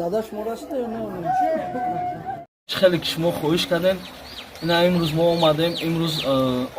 Дадаш мо расида ё не? Хеле ки шумо хоҳиш кардем, ина имрӯз мо омадем. Имрӯз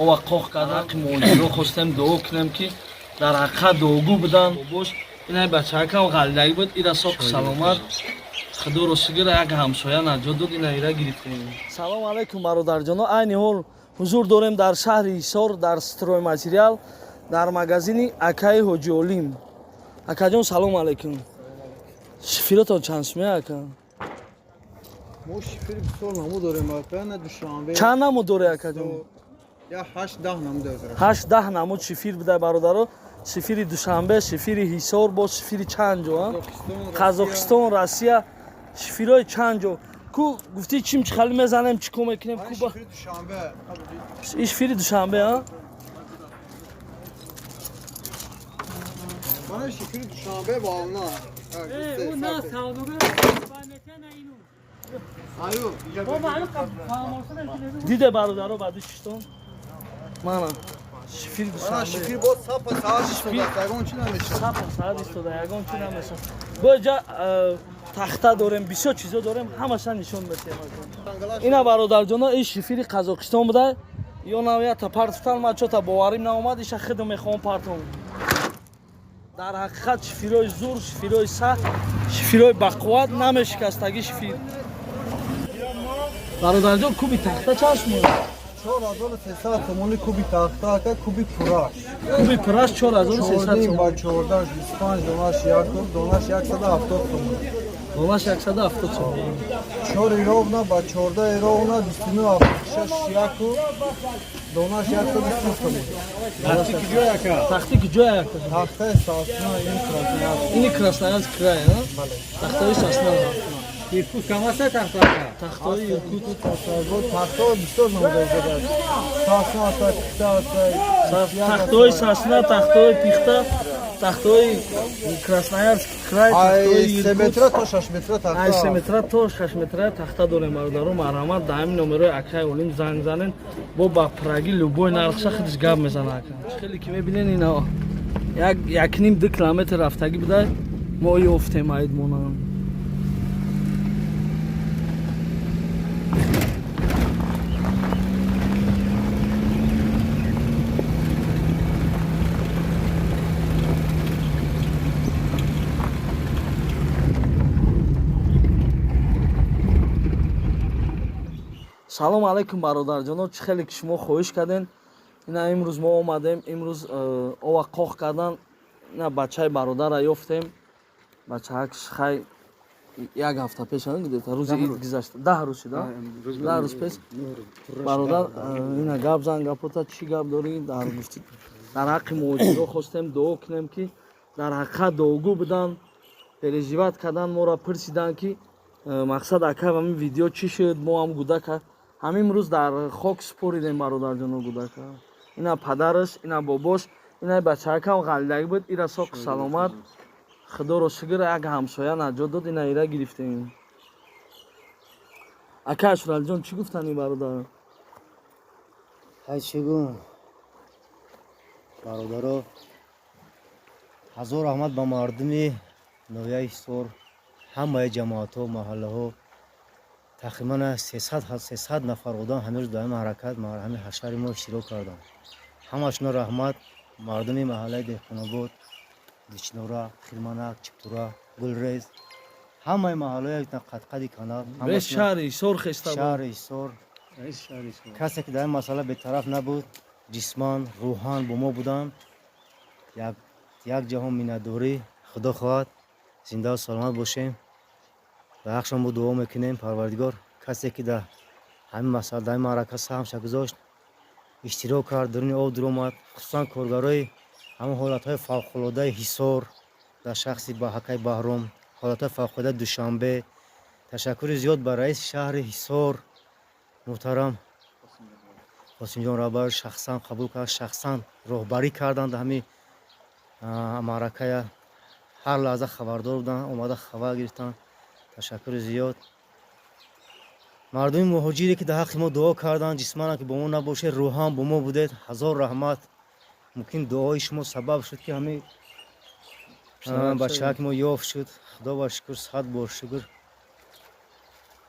ова қоқ кардан, ҳаққи муҳоҷиро хостем дуо кунем, ки дар ҳақиқат дуогӯ будан. Бош, ина бачаакам ғалидагӣ буд, ира соқу саломат, худоро шукр, як ҳамсоя наҷот дод, ина ира гирифтем. Салом алайкум, бародарҷоно. Айни ҳол ҳузур дорем дар шаҳри Ҳисор, дар Стройматериал, дар магазини акаи Ҳоҷи Олим. Акаҷон, салом алайкум. Шифиротон чанд сумия, ака? Мо шифери бисёр намуд дорем, ака, на Душанбе. Чанд намуд дорӣ, акаҷон? Я 8-10 намуд дорем. 8-10 намуд шифир буда, бародаро. Шифири Душанбе, шифири Ҳисор, боз шифири чанд ҷо, а? Қазоқистон, Россия, шифирои чанд ҷо. Ку гуфтӣ, чим чихали мезанем, чӣ кор мекунем? Ку ба Шифери Душанбе. И шифири Душанбе, а? Мана шифери Душанбе волна. Э, на савдогар Аю. Диде, бародаро, баъди чиштон мана шифири Мана Душанбе. Шифер боз сапа саат истода, ягон чи намешавад. Сапа саат истода, ягон чи намешавад. Бо ҷа тахта дорем, бисёр чизо дорем, ҳамаша нишон метиҳем. Ина, бародарҷоно, ин шифири Қазоқистон буда. Ё навията партофтан, ман чота боварим наомад, иша хидм мехоҳам партом. Дар ҳақиқат шифирои зур, шифирои сахт, шифирои бақувват, намешикастагӣ шифир. Бародарҷон, куби тахта чанд шумо? 4300 сомони куби тахта, ака, куби пураш. Куби пураш 4300 14 сомон. Ба 14, 25 донаш, як куб, донаш 170 сомон. Донаш 170 сомон. 4 ровна ба 14 ровна, 29 76, як куб, донаш 120 сомон. Тахти куҷоя, ака? Тахтаи сасна, ин Красноярск. Ини Красноярск край, а? Тахтаи сасна. Иркут камаса тахта. Тахтаи Иркут. Тахтаҳо бисёр намуда аст. Сасна аст, пихта аст. Тахтаҳои сасна, тахтаҳои пихта, тахтаҳои Красноярск край, тахтаҳои Ай 3 Иркут. метра то 6 метра тахта. Ай 3 метра то 6 метра тахта дорем, бародаро. Марҳамат, дар ҳамин номерои акаи Олим занг занен, бо ба праги любой нархша худиш гап мезана ака. Хеле ки мебинен, ина як якним ду километр рафтагӣ буда, мо ёфтем аидмонам. Салом алайкум, бародарҷоно. Чӣ хеле ки шумо хоҳиш кардем, ина имрӯз мо омадем. Имрӯз ова қоқ кардан, ина бачаи бародара ёфтем. Бачаак хай як ҳафта пеш, рӯзи ид гузашта, 10 рӯз шуда, 10 рӯз пеш. Бародар, ина гап зан, гапота чӣ гап дорӣ? Дар гуфти, дар ҳаққи муҳоҷиро хостем дуо кунем, ки дар ҳақиқат дуогӯ будан, переживать кардан, моро пурсиданд, ки мақсад, ака, ҳамин видео чӣ шуд? Мо ҳам гудака ҳамин рӯз дар хок супоридем, бародарҷоно, гудака. Ина падараш, ина бобош, ина бачаакам ғалидагӣ буд, ира соқу саломат, худоро шукр, як ҳамсоя наҷот дод, ина ира гирифтем. Ака Ашуралиҷон, чӣ гуфтани, бародар? Ҳай, чӣ гӯм, бародаро, ҳазор раҳмат ба мардуми ноҳияи Ҳисор, ҳамаи ҷамоатҳо, маҳаллаҳо. Тақрибан 300 нафар одам ҳамин рӯз дар ҳамин ҳаракат, ҳамин ҳашари мо иштирок карданд. Ҳамашона раҳмат. Мардуми маҳаллаи Деҳқонобод, Дичнора, Хирманак, Чиптура, Гулрез, ҳамаи маҳаллаи қадқади канал. Бес шаҳри Ҳисор хеста буд. Шаҳри Ҳисор. Касе ки дар ин масъала бетараф набуд, ҷисман, рӯҳан бо мо буданд, як ҷаҳон миннатдорӣ. Худо хоҳад, зиндаву саломат бошем. Ба ҳақшон мо дуо мекунем. Парвардигор касе ки дар ҳамин масъала, дар ин маърака саҳмша гузошт, иштирок кард, дуруни об дуромад, хусусан коргарои ҳамон ҳолатҳои фавқулодаи Ҳисор дар шахси Ҳакаи Баҳром, ҳолатҳои фавқулодаи Душанбе. Ташаккури зиёд ба раиси шаҳри Ҳисор муҳтарам Қосимҷон Раҳбар, шахсан қабул кард, шахсан роҳбарӣ карданд ҳамин маъракая. Ҳар лаҳза хабардор буданд, омада хабар гирифтанд. Ташаккури зиёд. Мардуми муҳоҷире ки дар ҳаққи мо дуо карданд, ҷисманам ки бо мо набошед, рӯҳан бо мо будед, ҳазор раҳмат. Мумкин дуои шумо сабаб шуд, ки ҳамин Бачаак мо ёфт шуд, худо ба шукр, 100 бор шукр,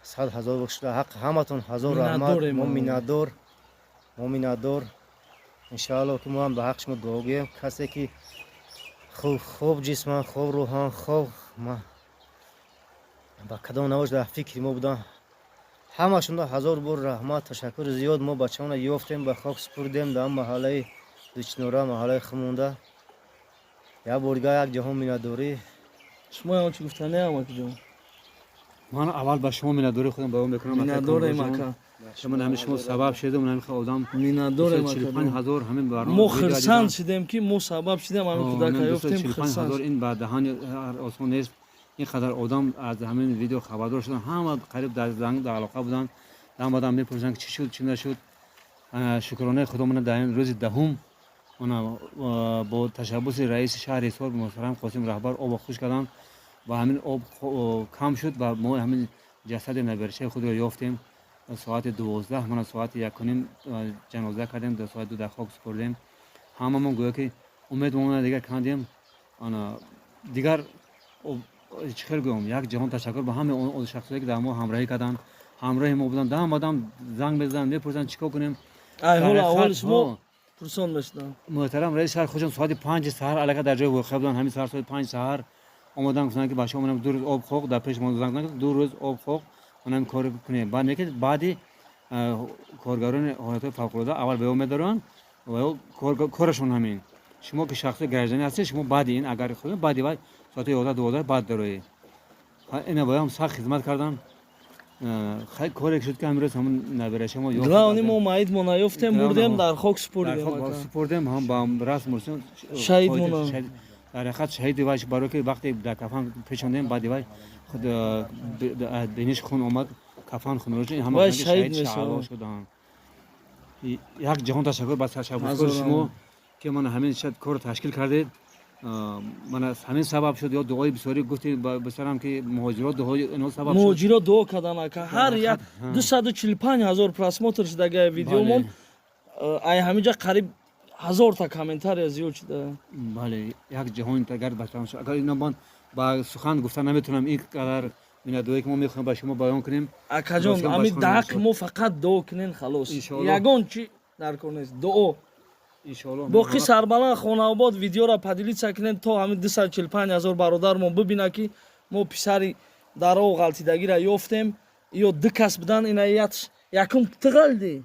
100 000 бор шукр. Ҳақ ҳаматон ҳазор раҳмат. Мо миннатдор, мо миннатдор. Иншаалло, ки мо ҳам ба ҳаққи шумо дуо гӯем. Касе ки хуб ҷисман, хуб рӯҳан, хуб ба кадом навош дар фикри мо будан, ҳамашонро ҳазор бор раҳмат, ташаккури зиёд. Мо бачаонро ёфтем, ба хок супурдем дар маҳаллаи Дучнора, маҳаллаи Хумонда. Як бор дигар як ҷаҳон миннатдорӣ. Шумо ям чӣ гуфтане, амакиҷон? Ман аввал ба шумо миннатдории худам баён мекунам. Миннатдорем, ака. Шумо ҳамин шумо сабаб шудем, ҳамин одам. Миннатдорем. 45 000 ҳамин барнома. Мо хирсанд шудем, ки мо сабаб шудем, ҳамин кӯдака ёфтем. 45 000 ин ба даҳани осон нест. Ин қадар одам аз ҳамин видео хабардор шудан, ҳама қариб дар занг дар алоқа буданд, дам ба дам мепурсанд, ки чӣ шуд, чӣ нашуд. Шукронаи худо, мана дар ин рӯзи 10-ум бо ташаббуси раиси шаҳри Ҳисор муҳтарам Қосим Раҳбар обо хушк карданд ва ҳамин об кам шуд ва мо ҳамин ҷасади наберашаи худро ёфтем. Соати 12, мана соати 1:30 ҷаноза кардем, до соати 2 дар хок супурдем. Ҳамамон гӯё ки умедмона дигар кандем. Ана дигар чӣ хел гӯям, як ҷаҳон ташаккур ба ҳамаи он шахсое, ки дар мо ҳамроҳӣ карданд, ҳамроҳи мо буданд, дам ба дам занг мезаданд, мепурсанд, чӣ кор кунем. Ҳол аҳволи шумо пурсон мешудам. Муҳтарам раиси шаҳр худшон соати 5 саҳар аллакай дар ҷои воқеа буданд. Ҳамин саҳар соати 5 саҳар омадан, гуфтанд, ки бачаҳо, манам 2 рӯз об хоқ дар пеш мо занг, 2 рӯз об хоқ, манам кор кунем. Баъд неки баъди коргарони ҳолатҳои фавқулода аввал ба ё медоранд ва корашон ҳамин. Шумо ки шахси гражданӣ ҳастед, шумо баъди ин агар баъди вай соати 11, 12 баъд дароед. Ина боям сахт хизмат кардам. Хай, коре шуд, ки ҳамин рӯз ҳамун набераша мо ёфтем. Главное, мо маит мо наёфтем, бурдем, дар хок супурдем. Супурдем, ҳам ба расм мурсим. Шаҳид мона. Дар ҳақиқат шаҳиди вай, барое ки вақте дар кафан печондем, баъди вай худ биниш хун омад, кафан хунрӯ шуд, ҳама шаҳид шуданд. Як ҷаҳон ташаккур ба ташаббускори шумо, ки мана ҳамин корро ташкил кардед. Мана ҳамин сабаб шуд ё дуои бисёрӣ гуфтед бисёрам, ки муҳоҷирот дуои ино сабаб. Муҳоҷирот дуо кардан, ака. Ҳар як 245 000 просмотр шудагай видеомон. Ай ҳаминҷа қариб ҳазорта комментария зиёд шуда. Бале, як ҷаҳон агар агар ино ман ба сухан гуфта наметавонам, ин қадар миннатдорие, ки мо мехоҳем ба шумо баён кунем. Акаҷон, ҳамин даҳақ мо фақат дуо кунен, халос, ягон чи дар кор нест, дуо. Боқӣ сарбаланд, хонаобод. Видеоро поделиться кунем, то ҳамин 245 000 бародармон бибина, ки мо писари даров ғалтидагиро ёфтем. Ё ду кас будан. Ина якум ту ғалдӣ,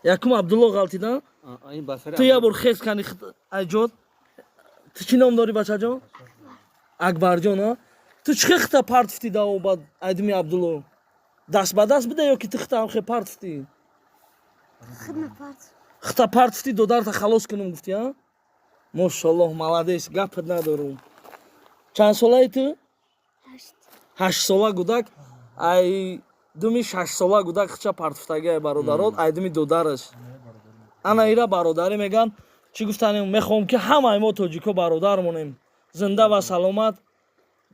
якум Абдулло ғалтидан. Ту як бор хез кани айҷод. Ту чӣ ном дорӣ, бачаҷон? Акбарҷон. А ту чӣ хел хита партфтӣ давобад айдими Абдулло? Даст ба даст буда ё ки ту хита ҳамхе партфтӣ? Хита партфтӣ, додарта халос кунум гуфтӣ? А, мошаллоҳ, молодец, гапат надорум. Чанд солаи ту? 8 сола гудак ай думи 6 сола гудак хича партфтагиай, бародарот, ай думи додараш. Ана ира бародарӣ меган. Чӣ гуфтанем, мехоҳам, ки ҳамаи мо тоҷико бародар монем. Зинда ва саломат,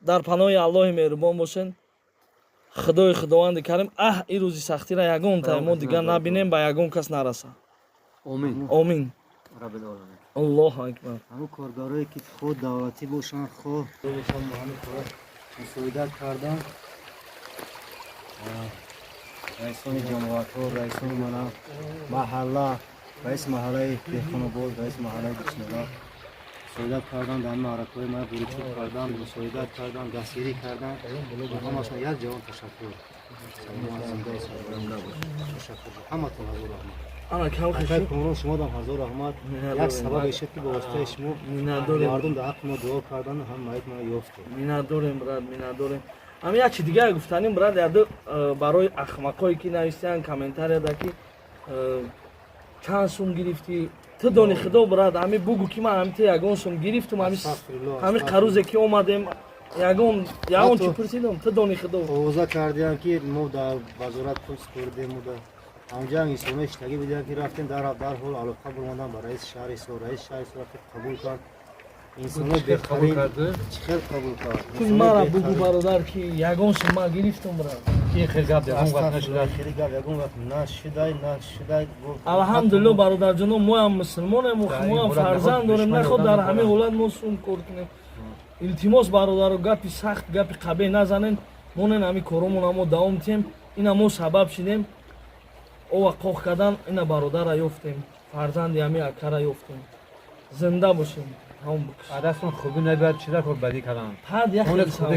дар паноҳи Аллоҳи меҳрубон бошен. Худои Худованди карим аҳ ин рӯзи сахтира ягон тай мо дигар набинем, ба ягон кас нараса. Омин. Омин. Аллоҳу акбар. Ҳамун коргарое, ки худ давлатӣ бошанд, хоҳ бошанд, бо ҳамин кора мусоидат карданд. Раисони ҷамоатҳо, раисони мана маҳалла, раиси маҳаллаи Деҳқонобод, раиси маҳаллаи Дучнора мусоидат карданд, дар маъракаҳои ма буручук карданд, мусоидат карданд, дастгирӣ карданд. Ба ҳамашон як ҷаҳон ташаккур. Саломат, зиндаи сарбаланд. Ташаккур, ҳаматон ҳазор раҳмат. Ана кам. Акай Комрон, шумодам ҳазор раҳмат. Як сабабе шуд, ки ба воситаи шумо Миннатдорем. мардум дар ҳаққи мо дуо кардан, ҳам маит ма ёфтем. Миннатдорем, брат, миннатдорем. Ами як чи дигар гуфтаним, брат, яду барои ахмақое, ки нависиян комментарияда, ки чанд сум гирифтӣ. Ту дони худо, брат, ами бугу, ки ман ҳами ту ягон сум гирифтум, ами Астағфируллоҳ, ҳами қарузе ки омадем, ягон чи пурсидум? Ту дони худо. Овоза кардиям, ки мо дар вазорат пул супурдем. Мо ҳамҷа инсонои иштагӣ будиям, ки рафтем, дарҳол алоқа бурмодан ба раиси шаҳри Ҳисор. Раиси шаҳри Ҳисор рафти қабул кард. Инсонои беҳтарин чӣ хел қабул кард. Ту мара бугу, бародар, ки ягон сум ман гирифтум, брат. Ин хел гап ягон вақт нашуда. Хеле гап ягон вақт нашудай, нашудай. Алҳамдулилло, бародарҷоно, моам мусулмонем, моам фарзанд дорем. Наход дар ҳамин ҳолат мо сум кор кунем. Илтимос, бародаро, гапи сахт, гапи қабеҳ назанен. Монен, ҳами коромона мо давом тиҳем. Ина мо сабаб шидем, ова қоқ кардан. Ина бародара ёфтем, фарзанди ҳами акара ёфтем. Зинда бошем. Тамом бикш. Дастон хубӣ набиёд, чида кор бадӣ карданд. Ҳад як Хонат хеле хубӣ.